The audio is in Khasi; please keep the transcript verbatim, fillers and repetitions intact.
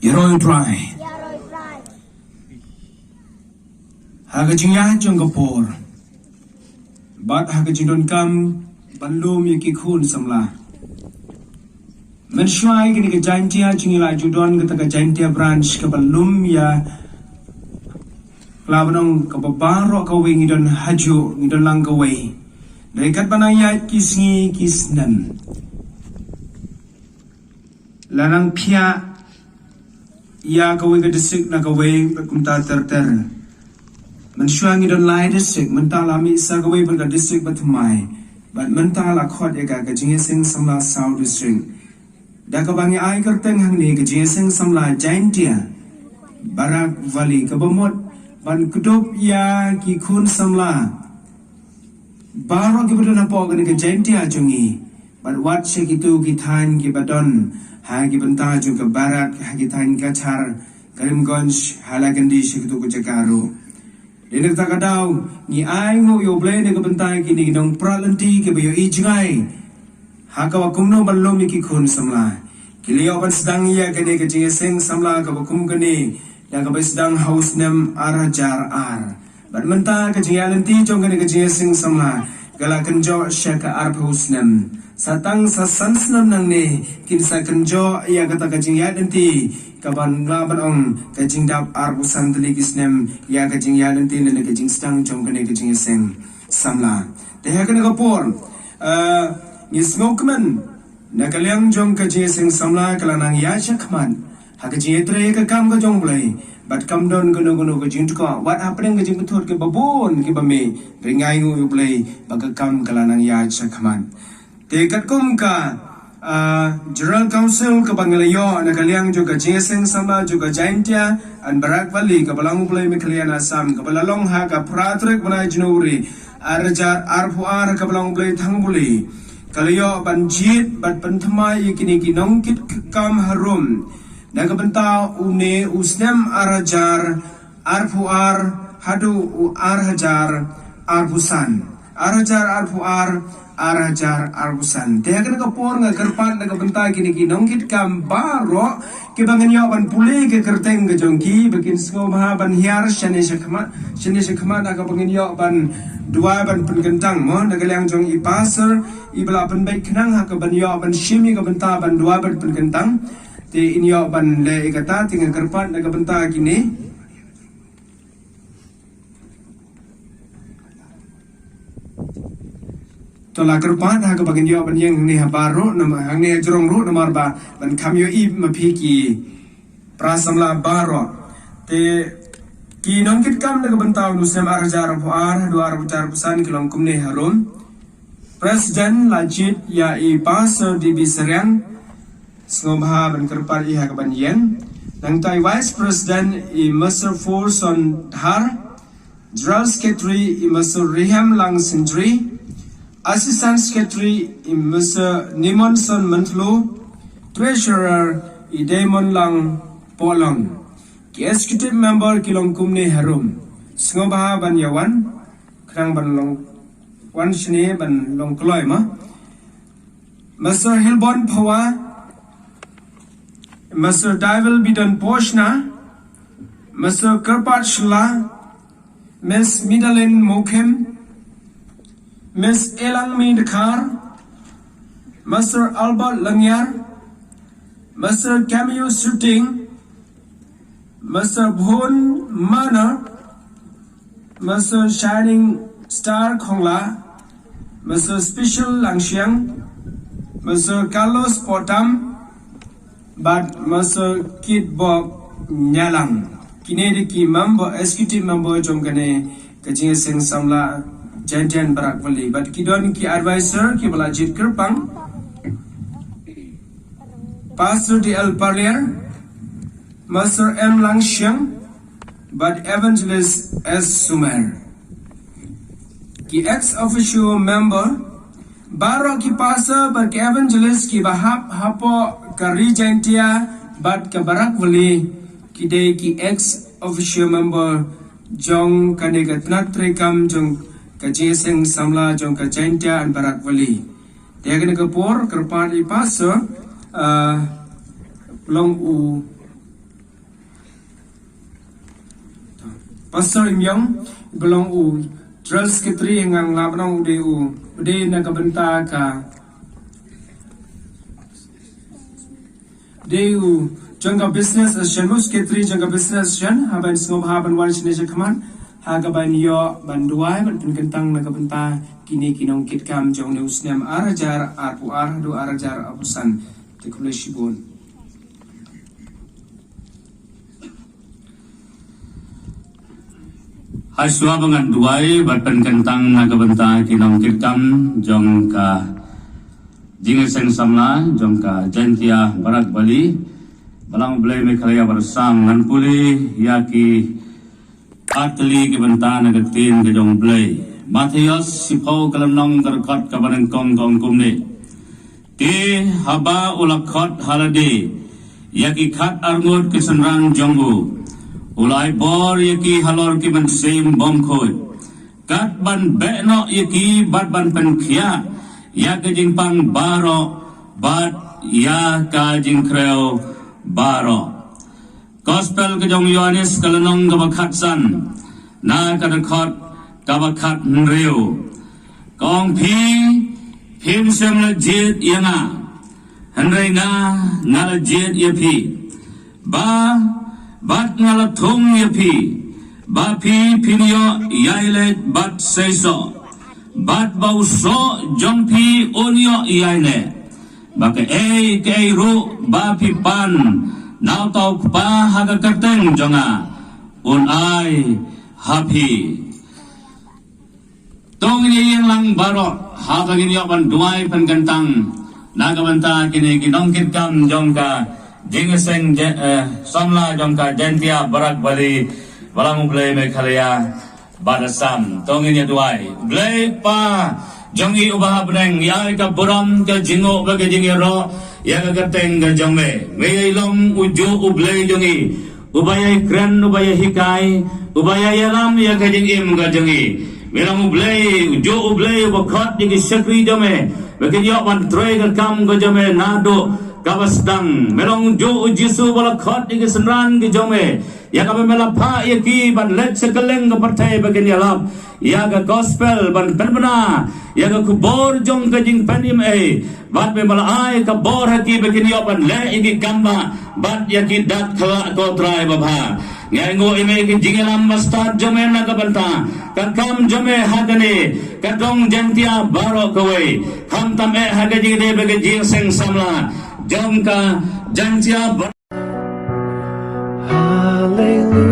Yaroi Trai. Ha ka jingïaid jong ka por bad ha ka jingdonkam ban lum ïa ki khun samla. Mynshuwa ïa kane ka Jaintia jong ngi la ju don kata ka Jaintia branch kaba lum ïa, la ba nong kaba baroh kawei ngi don hajuh, ngi don lang kawei. Dei katba nang ïaid ki sngi ki snem, la nang phiah ïa kawei ka district na kawei bad kumta ter ter. Mynshuwa ngi don lai district, mynta la mih sa kawei bad ka district ba thymmai. Bad mynta la khot ïa ka ka Jingïaseng Samla South District. Da kaba ngi ai kyrteng hangne ka Jingïaseng Samla Jaintia Barak Valley, kaba mut ban kdup ïa ki khun samla baroh kiba don hapoh kane ka Jaintia jong ngi. Bad wat sha kito ki thaiñ kiba don ha ki bynta jong ka Barak, ha ki thaiñ Cachar, Karimganj, Hailakandi, sha kito ki jaka ruh. Dei na kata ka daw ngi ai nguh ïa U Blei na ka bynta kine ki nongpra lynti kiba ïohi jngai ha kaba kumno ban lum ïa ki khun samla. Ki la ïoh ban sdang ïa kane ka Jingïaseng Samla kaba kum kane da kaba sdang ha u snem ar hajar ar. Bad mynta ka jingïaid lynti jong kane ka Jingïaseng Samla ka la kynjoh sha ka arphew snem. Sa tang sa san snem nangne kin sa kynjoh ïa kata ka jingïaid lynti kaban lah ban ong ka jingdap arphew san tylli ki snem ïa ka jingïaid lynti lane ka jingsdang jong kane ka Jingïaseng Samla. Te ha kane ka por, eh, ngi sngewkmen na ka liang jong ka Jingïaseng Samla ka la nang ïaid shakhmat ha ka jingïatrei ka kam ka jong U Blei. Bad kam don kano kano ka jingthoh wat hapdeng ka jingpynthut kiba bun kiba mih, hynrei ngi ai nguh ïa U Blei ba ka kam ka la nang ïaid shakhmat. Te katkum ka, ah, General Council kaba ngi la ïoh na ka liang jong ka Jingïaseng Samla jong ka Jaintia and Barak Valley kaba la long U Blei Meghalaya and Assam, kaba la long ha ka phra tarik bnai January ar hajar arphew ar kaba la long U Blei Thangbuli, ka la ïoh ban jied bad pynthymmai ïa kine ki nongkitkam harum na ka bynta une u snem ar hajar arphew ar haduh u ar hajar arphew san. Ar hajar arphew ar, ar hajar arphew san. Te ha kane ka por nga kyrpad na ka bynta kine ki nongkitkam baroh kiba ngin ïoh ban pule ka kyrteng ka jong ki ba kin sngewbha ban hiar shane shakhmat, shane shakhmat na kaba ngin ïoh ban duwai ban pynkyntang mo na ka liang jong i pastor iba la pynbeit khnang ha kaban ïoh ban shim ïa ka bynta ban duwai ban pynkyntang. Te in ïoh ban leh ïa kata, te nga kyrpad na ka bynta kine. To la kyrpad ha kaba ngin ïoh ban ïeng hangne ha bar ruh, nam-, hangne ha jrong ruh, namar ba ban kham ïohi ma phi ki para samla baroh. Te ki nongkitkam na ka bynta u snem ar hajar arphew ar haduh ar hajar arphew san ki long kumne harum. President la jied ïa i Pastor D B Seriang, sngewbha ban kyrpad ïa ka ban ïeng. Nangta i Vice President i Mister Forson Dhar, General Secretary i Mister Rihem Lang Sindri, Assistant Secretary i Mister Nimonson Mentlo, Treasurer i Damon Lang Polong. Ki executive member ki long kumne harum. Sngewbha ban ïa wan, khnang ban long wan shane ban long kloi ma. Mister Hilbon Phawa, Mister Daivel Bidon Poshna, Mister Kyrpad Shla, Miss Midalin Mokhim, Miss Elangmi Dkhar, Mister Albert Langyar, Mister Cameo Shooting, Mister Bhon Manor, Mister Shining Star Khongla, Mister Special Langshiang, Mister Carlos Potam, bad Mister Kitbok Nyalang. Kine dei ki member, executive member jong kane ka Jingïaseng Samla Jaintia and Barak Valley. Bad ki don ki advisor kiba la jied kyrpang. Pastor D L Parlier, Mister M Langshiang, bad Evangelist S Sumer. Ki ex officio member, baroh ki pastor bad ki evangelist kiba hap hapoh ka Ri Jaintia bad ka Barak Valley, ki dei ki ex officio member jong kane ka tnat treikam jong ka Jingïaseng Samla jong ka Jaintia and Barak Valley. Te ha kane ka por kyrpad i pastor, ah, long u Pastor Imyong, ba long u General Secretary, ngan lah ban ong u dei u, u dei na ka bynta ka, dei u jong ka Business Association, u Secretary jong ka Business Association, ha ban sngewbha ban wan shane sha khmat, ha ka ban ïoh ban duwai, ban pynkyntang na ka bynta kine ki nongkitkam jong une u snem ar hajar arphew ar haduh ar hajar arphew san. Te khublei shibun. Hashwa ba ngan duwai bad pynkyntang na ka bynta ki nongkitkam jong ka jingïaseng samla jong ka Jaintia Barak Valley, Balang U Blei Meghalaya Barsam, ngan pule ïa ki artylli ki bynta na ka ktien ka jong U Blei. Mathaios shiphew ka lynnong ka dkhot kaba nyngkong ka ong kumne: Te haba u la khot ha lade ïa ki khat arngut ki synran jong u, u la ai bor ïa ki halor ki mynsiem bymkhuid, kat ban beh noh ïa ki bad ban pynkhiah ïa ka jingpang baroh bad ïa ka jingkhrew baroh. Gospel ka jong u Ïoannis ka lynnong kaba khatsan, na ka dkhot kaba khathynriew, ka ong: Phi phim shym la jied ïa nga, hynrei nga, nga la jied ïa phi, ba, bad nga la thung ïa phi, ba phi phin ïoh ïai leit bad seisoh, bad ba u soh jong phi un ïoh ïai neh, ba kaei kaei ruh ba phi pan na uta u Kpa ha ka kyrteng jong nga, un ai ha phi. To ngin ïeng lang baroh ha ba ngin ïoh ban duwai pynkyntang na ka bynta kine ki nongkitkam jong ka jingïaseng, eh, samla jong ka Jaintia Barak Valley, Balang U Blei Meghalaya Barsam. To ngin ïa duwai. Blei Kpa jong ngi uba ha bneng, ngi ai ka burom, ka jingnguh bad ka jingïaroh ïa ka kyrteng ka jong me. Me ïa long ujuh U Blei jong ngi, uba ïai kren, uba ïai hikai, uba ïai ïalam ïa ka jingim ka jong ngi. Me long U Blei, ujuh U Blei uba khot ïa ki shakri jong me ba kin ïoh ban trei ka kam ka jong me naduh kaba sdang. Me long ujuh U Jisu uba la khot ïa ki synran ki jong me, ïa kaba me la phah ïa ki ban leit sha kylleng ka pyrthei ba kin ïalap ïa ka gospel, ban pynbna ïa ka khubor jong ka jingpynim ei, bad me la ai ka bor ha ki ba kin ïoh ban leh ïa ki kam ba, bad ïa ki dak khlak, ko Trai babha. Ngi ainguh ïa me ïa ki jingïalam ba stad jong me na ka bynta ka kam jong me ha kane ka dong Jaintia baroh kawei, khamtam eh ha ka jingdei bad ka jingïaseng samla jong ka Jaintia Bar- Hallelujah.